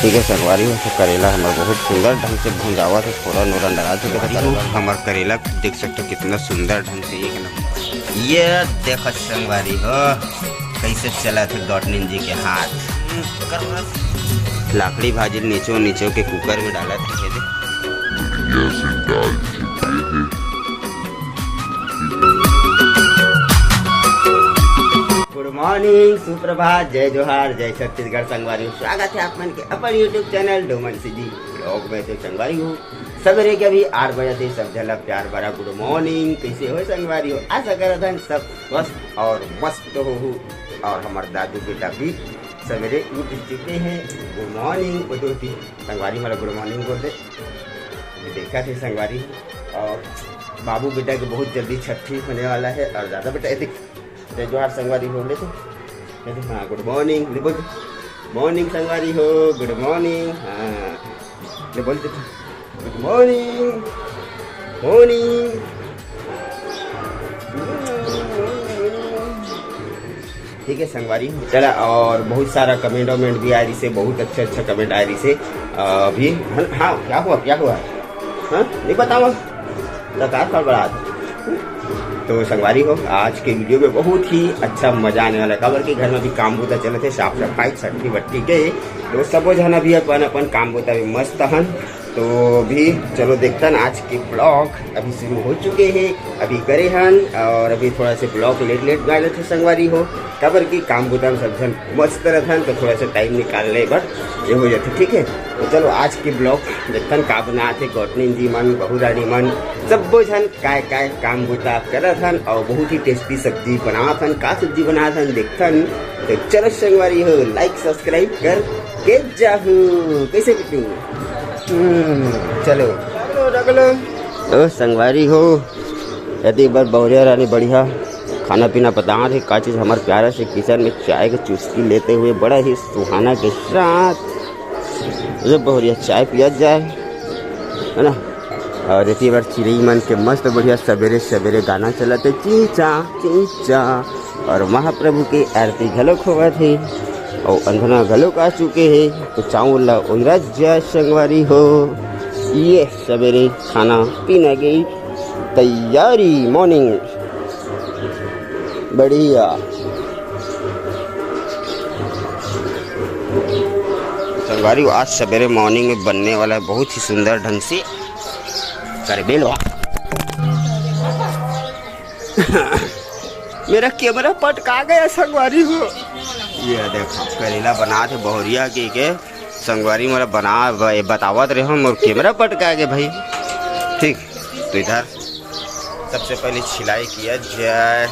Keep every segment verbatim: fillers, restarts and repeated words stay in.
ठीक है संगवारी हो, तो करेला हमर बहुत सुंदर ढंग से भुंजावत हे, फोरन वोरन डला चुके हे। संगवारी हो, करेला हमर करेला देख सकते हो कितना सुंदर ढंग से, एक नंबर। ये देखो संगवारी हो, कैसे चलत हे गौटनिन जी के हाथ। लाखड़ी भाजी नीचो नीचो के कुकर में डालत हे, ये दे। गुड मॉर्निंग, सुप्रभात, जय जोहार, जय छत्तीसगढ़ संगवारी हो। स्वागत है आप मन के अपन YouTube channel Doman CG blog में। तो संगवारी हो, सवेरे के अभी आठ बजे थे, सब झन ला प्यार भरा गुड मॉर्निंग। कैसे हो संगवारी हो? आशा करत हन सब स्वस्थ और मस्त हो। और हमार दादू बेटा भी सवेरे उठ चुके हैं। गुड मॉर्निंग बोल दो, संगवारी मला गुड मॉर्निंग बोल दे। अभी देखा थे संगवारी हो, और बाबू बेटा के बहुत जल्दी छट्ठी होने वाला है। और दादा बेटा, ये देख, जय जोहार संगवारी हो, ले तो। ये देख, हाँ, गुड मॉर्निंग, ले बोल। मॉर्निंग संगवारी हो, गुड मॉर्निंग। हाँ, ले बोल दे, गुड मॉर्निंग, मॉर्निंग। ठीक है संगवारी, चला, और बहुत सारा कमेंट वमेंट भी आ रही से, बहुत अच्छा अच्छा कमेंट आ रही से। अभी हाँ, क्या हुआ, क्या हुआ? हाँ, नहीं बतावा, लगातार बड़ा। तो संगवारी हो, आज के वीडियो में बहुत ही अच्छा मजा आने वाला है, काबर के घर में भी काम बुता चलत हे, साफ सफाई, छट्ठी बट्ठी के। तो सबो झन अभी अपन अपन काम बुता में मस्त हन। तो भी चलो देखतन आज के ब्लॉग अभी शुरू हो चुके हैं, अभी करे हन और अभी थोड़ा से ब्लॉग लेट लेट डाले थे संगवारी हो, काबर कि काम बुता में सब झन मस्त रहत हन, तो थोड़ा सा टाइम निकाल ले बर ये हो जाते, ठीक है। तो चलो आज के ब्लॉग देखतन का बनात हे गौटनिन जी मन, बहू रानी मन, सब्बो झन काय काय काम बुता करत हन और बहुत ही टेस्टी सब्जी बनात हन। का सब्जी बनात हन देखतन। तो चलो संगवारी हो, लाइक सब्सक्राइब कर के जाहू। कैसे बिट्टू? हम्म, चलो। तो संगवारी हो, यदि एक बार बहुरिया रानी बढ़िया खाना पीना बतावत हे, का चीज हमार प्यारा से किचन में चाय के चुस्की लेते हुए बड़ा ही सुहाना के साथ ये बहुरिया चाय पिया जाए, है ना। और इतनी बार चिरई मन के मस्त बढ़िया सवेरे सवेरे गाना चलत हे, चीं चां, चीं चां। और महाप्रभु के आरती घलोक होवत हे और अंधना घलोक आ चुके हे। तो चाउर ला ओइरा जा संगवारी हो, ये सवेरे खाना पीना के तैयारी, मॉर्निंग बढ़िया। संगवारी हो, आज सवेरे मॉर्निंग में बनने वाला है बहुत ही सुंदर ढंग से करबेलवा। मेरा कैमरा पटका गया संगवारी हो। ये देखो करेला बनात हे बहुरिया के, के संगवारी मोला बना ब-, बतावत रहे हो, मोर कैमरा पटका गया भाई। ठीक, तो इधर सबसे पहले छिलाई किया जाए।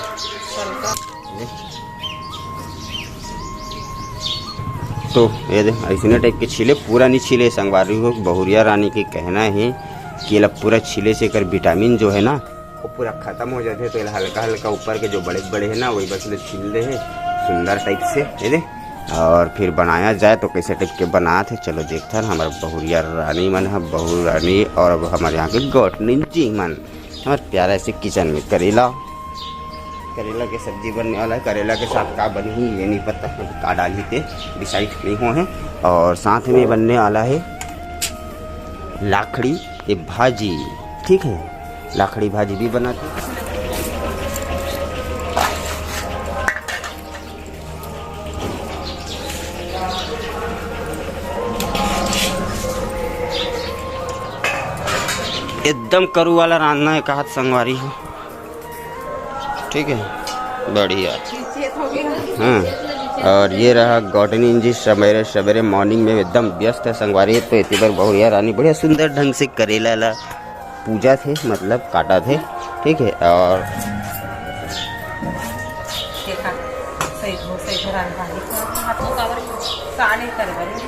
तो ये दे, ऐसने टाइप के छीले, पूरा नहीं छीले संगवारी हो। बहुरिया रानी के कहना है कि एला पूरा छीले से एकर विटामिन जो है ना, वो पूरा खत्म हो जाते, तो एला हल्का हल्का ऊपर के जो बड़े बड़े है ना, वही बस ले छील दे है सुंदर टाइप से, ये दे। और फिर बनाया जाए तो कैसे टाइप के बनात हे, चलो देखथन। हमारे बहुरिया रानी मन है, बहू रानी, और अब हमारे यहाँ के गौटनी जी मन, हमारे प्यारा से किचन में करेला, करेला के सब्जी बनने वाला है। करेला के साथ का बनही ये नहीं पता, का डालही ते डिसाइड नहीं हो है। और साथ में बनने वाला है लाखड़ी के भाजी, ठीक है, लाखड़ी भाजी भी बनाते। एकदम करू वाला रांधना है, कहत संगवारी हो। ठीक है, बढ़िया। हाँ, और ये रहा गौटनी जी सवेरे सवेरे मॉर्निंग में एकदम व्यस्त है संगवारी। तो इतनी बार बहुरिया रानी बढ़िया सुंदर ढंग से करेला ला पूजा थे, मतलब काटा थे, ठीक है। और देखा, सही हो, सही हो रहा है भाई। हाथों का और साड़ी कर बनी।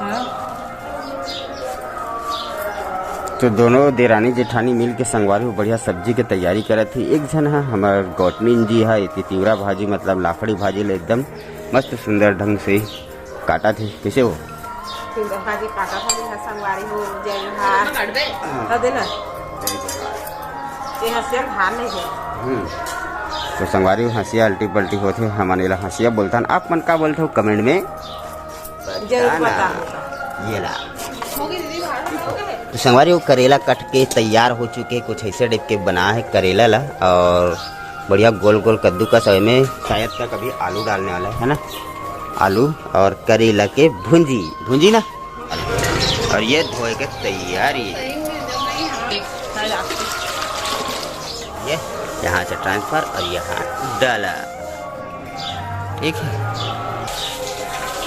हाँ। तो दोनों देरानी जेठानी मिल के संगवारी हो बढ़िया सब्जी के तैयारी करत थी। एक झन हा हमार गौटनीन जी हा एती तिवरा भाजी, मतलब लाखड़ी भाजी ले एकदम मस्त सुंदर ढंग से काटा थे। कैसे हो? तिवरा भाजी काटा था, ये संगवारी हो, जय जोहार। हाँ। हाँ, दे ना। ये हसिया धान नहीं है। हम्म। तो संगवारी हो, हंसिया अल्टी पल्टी होथे, हमन एला हंसिया बोलथन। आप मन का बोलथो, कमेंट में जरूर बताना। ये ला। तो संगवारी हो, करेला कट के तैयार हो चुके, कुछ ऐसे टाइप के बना है करेला ला, और बढ़िया गोल गोल कद्दूकस, और एमे शायद तक अभी आलू डालने वाला है, है ना? आलू और करेला के भुंजी, भुंजी ना। और ये धोए के तैयारी। ये यहाँ से ट्रांसफर और यहाँ डाला। ठीक है,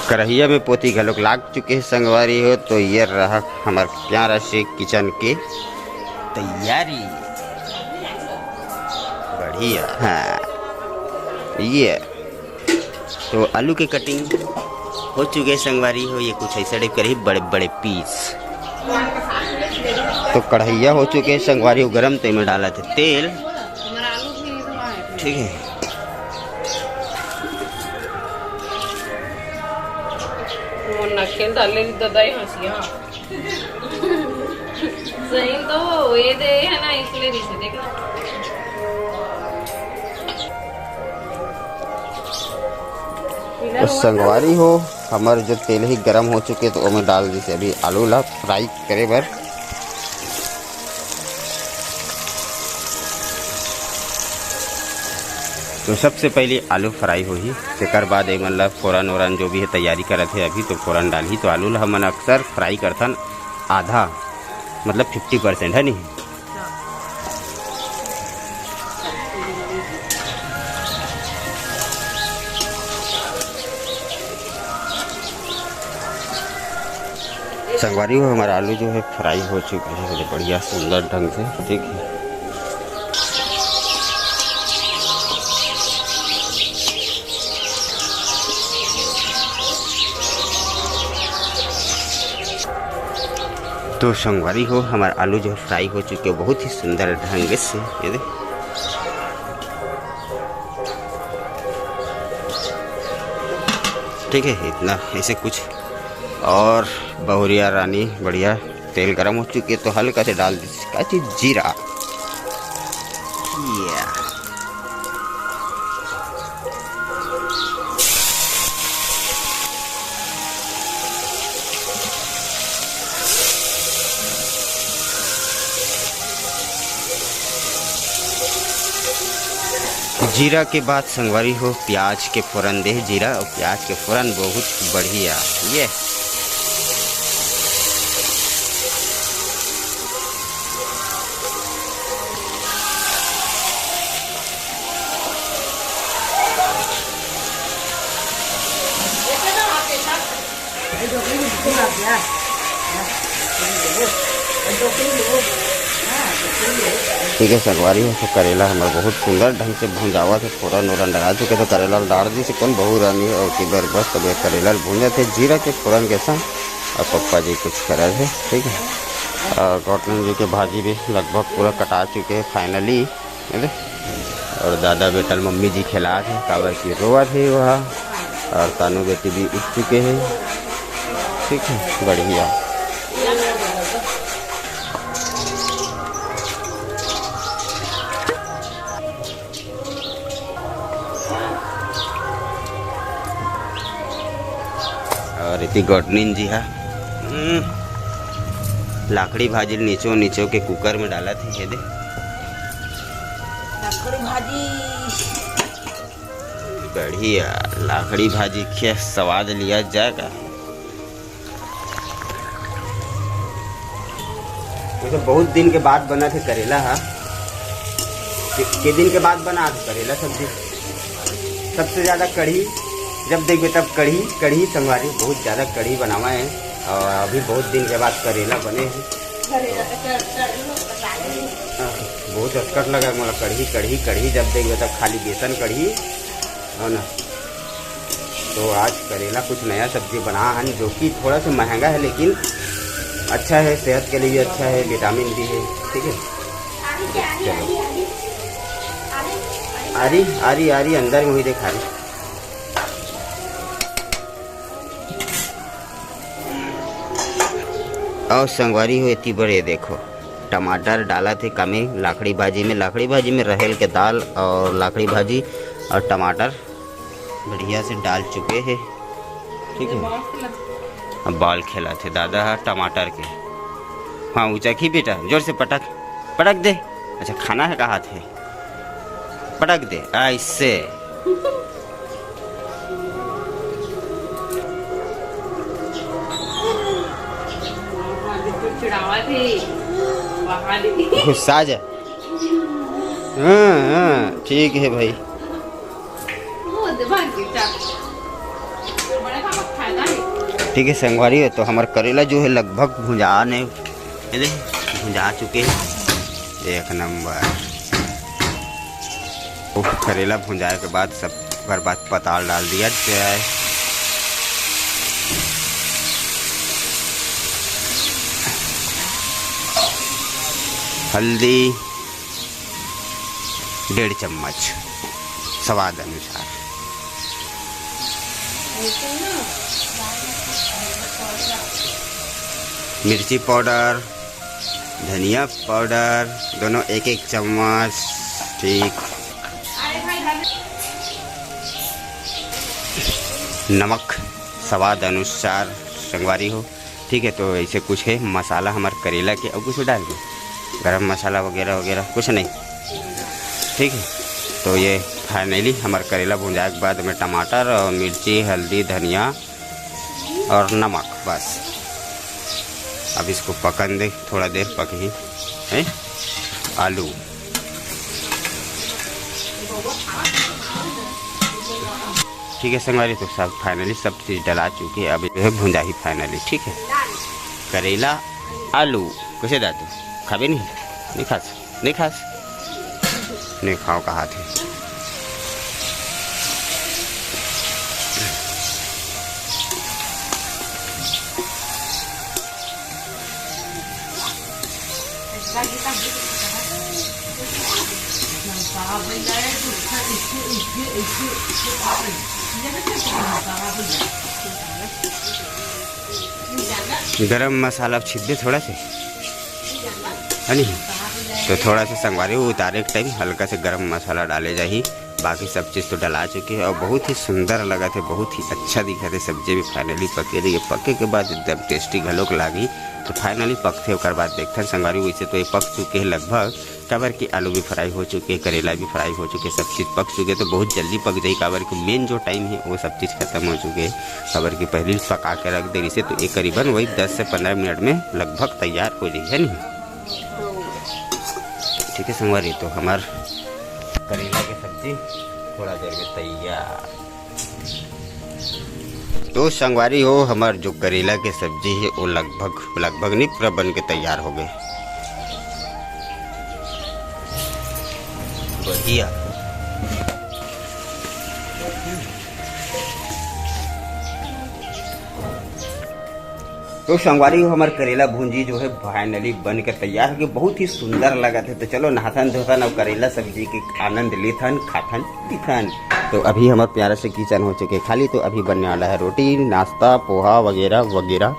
कढ़ैया में पोती घलोक लाग चुके हैं संगवारी हो। तो ये रहा हमार प्यारा से किचन के तैयारी। बढ़िया। हाँ, ये तो आलू के कटिंग हो चुके हैं संगवारी हो। ये कुछ ऐसा टाइप के रही, बड़े बड़े पीस। तो कढ़ैया हो चुके हैं संगवारी हो गरम, तो एमे डाला थे तेल। ठीक है। वो नखेल डाले ली ददाई हंसिया। सही तो ये दे है ना, इसलिए नहीं से देखना। तो संगवारी हो, हमर जो तेल ही गरम हो चुके, तो ओमे डाल दीसे अभी आलू ला फ्राई करे बर। तो सबसे पहले आलू फ्राई होही, तेकर बाद एमन ला फोरन ओरन जो भी है तैयारी करत है अभी, तो फोरन डालही। तो आलू ला हमन अक्सर फ्राई करथन आधा, मतलब फिफ्टी परसेंट, है नहीं? संगवारी हो, हमारा आलू जो है फ्राई हो चुका है बढ़िया सुंदर ढंग से। ठीक है, तो संगवारी हो, हमारा आलू जो फ्राई हो चुके बहुत ही सुंदर ढंग से। ये दे, ठीक है, इतना ऐसे कुछ। और बहुरिया रानी बढ़िया तेल गरम हो चुके, तो हल्का से डाल दीजिए का चीज, जीरा। या। जीरा के बाद संगवारी हो प्याज के फोरन दे, जीरा और प्याज के फोरन बहुत बढ़िया। ये ठीक है संगवारी हो, तो करेला हमर बहुत सुंदर ढंग से भुंजावत है, फोरन ओरन डरा चुके, तो करेला ल डाल दी से कौन बहू रानी और की बर बस तब ये करेला ल भूंजत है जीरा के फोरन के संग। और पप्पा जी कुछ करत है। ठीक है, और गौतम जी के भाजी भी लगभग पूरा कटा चुके हैं फाइनली। अरे, और दादा बेटा ल मम्मी जी खेलात हे, काबर कि रोवत हे वह। और तानू बेटी भी उठ चुके हैं। ठीक है, बढ़िया। और इति गौटनीन जी हा, हम्म, लाखड़ी भाजी ल निचो निचो के कुकर में डालत हे, ये दे। लाखड़ी भाजी। बढ़िया, लाखड़ी भाजी के स्वाद लिया जाएगा। मतलब बहुत दिन के बाद बना थे करेला हा। के, के दिन के बाद बना थे करेला सब्जी। सबसे ज्यादा कढ़ी, जब देखबे तब कढ़ी, कढ़ी संगवारी, बहुत ज्यादा कढ़ी बनावा है। और अभी बहुत दिन के बाद करेला बने हैं। हाँ, बहुत असकट लगा मोला कढ़ी, कढ़ी, कढ़ी, जब देखबे तब खाली बेसन कढ़ी, है ना। तो आज करेला कुछ नया सब्जी बना हन, जो कि थोड़ा सा महंगा है, लेकिन अच्छा है, सेहत के लिए भी अच्छा है, विटामिन भी है। ठीक है, चलो। आरी, आरी, आरी, अंदर में हुई देख, आरी। और संगवारी हो, इतनी बड़े देखो। टमाटर डालत हे कमे लाखड़ी भाजी में। लाखड़ी भाजी में रहेल के दाल और लाखड़ी भाजी और टमाटर बढ़िया से डाल चुके हे। ठीक है, अब बॉल खेलत हे दादा ह टमाटर के। हाँ, ऊंचा की बेटा, जोर से पटक, पटक दे। अच्छा, खाना है कहा थे, पटक दे ऐसे। चिड़ावा थे। गुस्सा आ जा। हाँ, हाँ, ठीक है भाई। ठीक है संगवारी हो, तो हमर करेला जो है लगभग भुंजाने, ये दे, भुंजा चुके हैं। एक नंबर। करेला भुंजाए के बाद सब, ओकर बाद पताल डाल दिया जाए। हल्दी डेढ़ चम्मच, स्वाद अनुसार। मिर्ची पाउडर, धनिया पाउडर, दोनों एक एक चम्मच। ठीक, नमक स्वाद अनुसार संगवारी हो। ठीक है, तो ऐसे कुछ है मसाला हमार करेला के, और कुछ डाल के गरम मसाला वगैरह वगैरह कुछ नहीं। ठीक है, तो ये फाइनली हमार करेला भुंजाए के बाद में टमाटर और मिर्ची, हल्दी, धनिया और नमक, बस। अब इसको पकन दे, थोड़ा देर पकही है। आलू, ठीक है संगवारी, तो सब फाइनली सब चीज डला चुके हैं। अब जो है भुंजाही फाइनली। ठीक है, करेला आलू कैसे दादू खाबे नहीं? नहीं खास, नहीं खास, नहीं खाओ कहा थे। गरम मसाला छिद्दे थोड़ा से, है नहीं? तो थोड़ा सा संगवारी उतारे के टाइम हल्का से गरम मसाला डाले जाही। बाकी सब चीज़ तो डला चुके हैं और बहुत ही सुंदर लगा थे, बहुत ही अच्छा दिखा थे। सब्जी भी फाइनली पके रही है, पके के बाद एकदम टेस्टी घलोक लागी। तो फाइनली पकथे, ओकर बाद देखथन संगवारी। वैसे तो ये पक चुके हैं लगभग, काबर कि आलू भी फ्राई हो चुके, करेला भी फ्राई हो चुके, सब चीज़ पक चुके, तो बहुत जल्दी पक जाही। काबर कि मेन जो टाइम है वो सब चीज़ खत्म हो चुके, काबर कि पहले ही पका के रख दे रही से, तो ये करीबन वही दस से पंद्रह मिनट में लगभग तैयार हो जाही, है नहीं? ठीक है संगवारी, तो हमार करेला के सब्जी थोड़ा देर में तैयार। तो संगवारी हो, हमार जो करेला के सब्जी है वो लगभग, लगभग नहीं, पूरा बन के तैयार हो गए। बढ़िया। तो संगवारी हो, हमार करेला भूंजी जो है फाइनली बन के तैयार हो गई, बहुत ही सुंदर लगत है। तो चलो नहाथन धोथन और करेला सब्जी के आनंद लेथन, खाथन पीथन। तो अभी हमार प्यारा से किचन हो चुके खाली, तो अभी बनने वाला है रोटी, नाश्ता, पोहा वगैरह वगैरह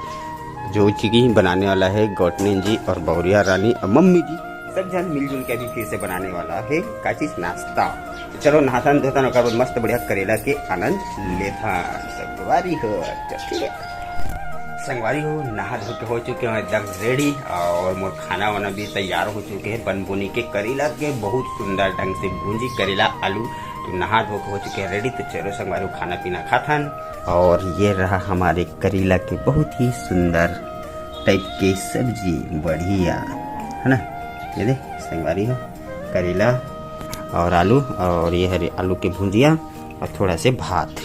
जो चीज़ बनाने वाला है गौटनी जी और बौरिया रानी और मम्मी जी, सब जन मिलजुल के अभी फिर से बनाने वाला है का चीज, नाश्ता। तो चलो नहाथन धोथन, ओकर बाद मस्त बढ़िया करेला के आनंद लेथन। संगवारी हो, चल ठीक है। संगवारी हो, नहा धो के हो चुके हैं एकदम रेडी और मोर खाना वाना भी तैयार हो चुके हैं। बन बोनी के करेला के बहुत सुंदर ढंग से भूंजी करेला आलू, तो नहा धो के हो चुके हैं रेडी। तो चलो संगवारी हो, खाना पीना खाथन। और ये रहा हमारे करेला के बहुत ही सुंदर टाइप के सब्जी, बढ़िया है ना। ये दे संगवारी हो, करेला और आलू, और ये हरे आलू के भुंजिया और थोड़ा से भात।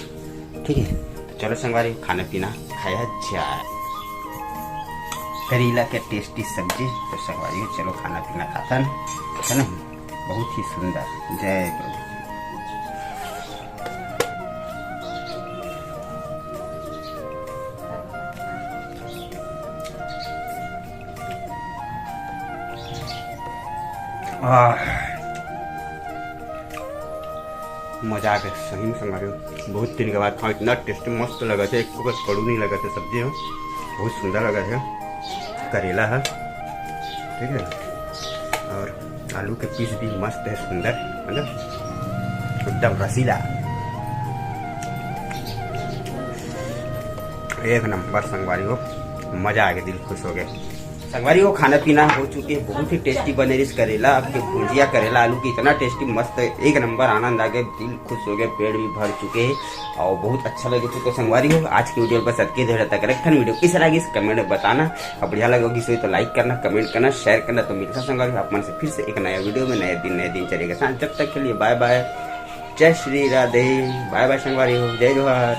ठीक है, तो चलो संगवारी हो, खाना पीना खाया जाए। करेला के टेस्टी सब्जी। तो संगवारी हो, चलो खाना पीना खाथन, है ना। बहुत ही सुंदर। जय प्रभु। आह, मजा आ गया सही में संगवारी हो। बहुत दिन के बाद खाओ, इतना टेस्टी मस्त लगा थे, एक तो कड़ू नहीं लगा था सब्जी हो, बहुत सुंदर लगा था करेला है। ठीक है, और आलू के पीस भी मस्त है, सुंदर, मतलब एकदम रसीला। एक नंबर संगवारी हो, मजा आ गया, दिल खुश हो गया। संगवारी हो, खाना पीना हो चुके, बहुत ही टेस्टी बने रहिस करेला के भुजिया, करेला आलू की इतना टेस्टी, मस्त, एक नंबर, आनंद आ गया, दिल खुश हो गया, पेट भी भर चुके हैं और बहुत अच्छा लगे। तो संगवारी हो, आज की वीडियो बस अतके देर तक रखन। वीडियो कैसा लगिस कमेंट में बताना, और बढ़िया लगे होगी तो लाइक करना, कमेंट करना, शेयर करना। तो मिलता संगवारी हो आप मन से फिर से एक नया वीडियो में, नए दिन नए दिनचर्या के साथ। जब तक के लिए बाय बाय, जय श्री राधे, बाय बाय संगवारी हो, जय जोहार।